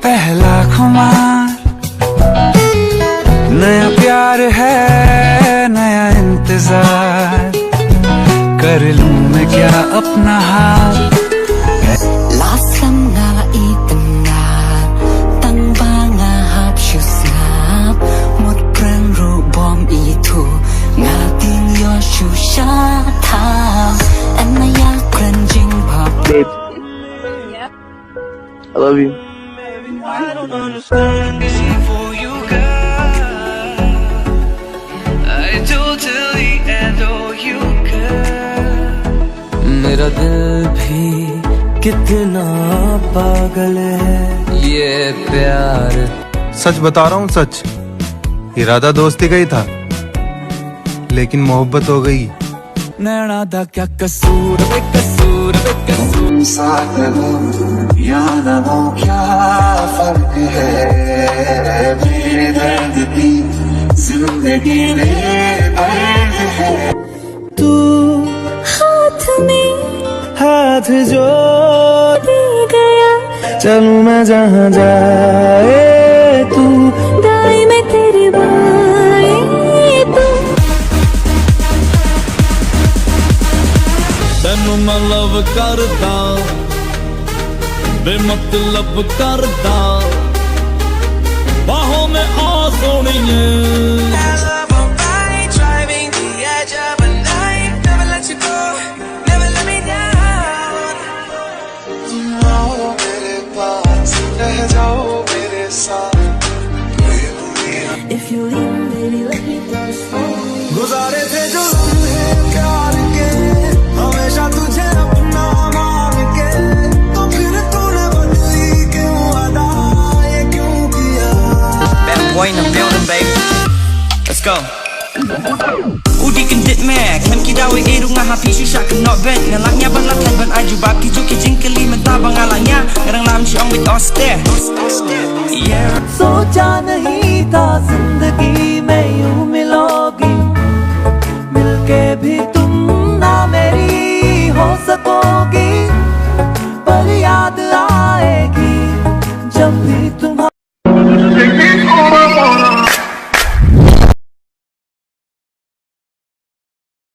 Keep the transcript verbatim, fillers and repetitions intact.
पहला खुमार, नया प्यार है, नया इंतजार, कर लूं मैं क्या अपना हार। Last time nga la itnga, tang ba nga hap shu sngap, mut pran ru bom itu, nga tin yo shu sha tham, en na ya kren jing pop. I love you. I don't understand. Before you, girl, I totally adore you, girl. मेरा दिल भी कितना पागल है ये प्यार। सच बता रहा हूँ, सच। इरादा दोस्ती का ही था, लेकिन मोहब्बत हो गई। नैना दा क्या कसूर, बेकसूर, बेकसूर। साथ हो या ना हो, क्या फर्क है? मेरे दर्द की जिंदगी में दर्द है। तू हाथ में हाथ जो दे गया, चलूं मैं जहाँ जाए तू। दाएं में तेरे बाएं तू। ਤੈਨੂੰ ਮੈਂ ਲਵ ਕਰਦਾ, ਬੇਮਤਲਬ ਕਰਦਾ, ਬਾਹੋਂ ਮੈਂ ਆ ਸੋਹਣੀਏ। I love on bike, driving the edge of a night. Never let you go, never let me down. आओ मेरे पास, रह जाओ मेरे साथ। If you leave, baby, let me cross. गुजारे थे जो लम्हे प्यार के, हमेशा तुझे अपना मान के, तो फिर तूने बदली क्यों अदा, ये क्यों किया? Bad boy in the building, baby. Let's go. Udi kendit me, kem ki dawe e runga ha pi shisha ken not bent. Ngalang ya ban la thai ban aju bab ki ju ki jingkeli menta bang ngalang ya. Ngarang lam shi ong bit oste. Yeah. सोचा नहीं था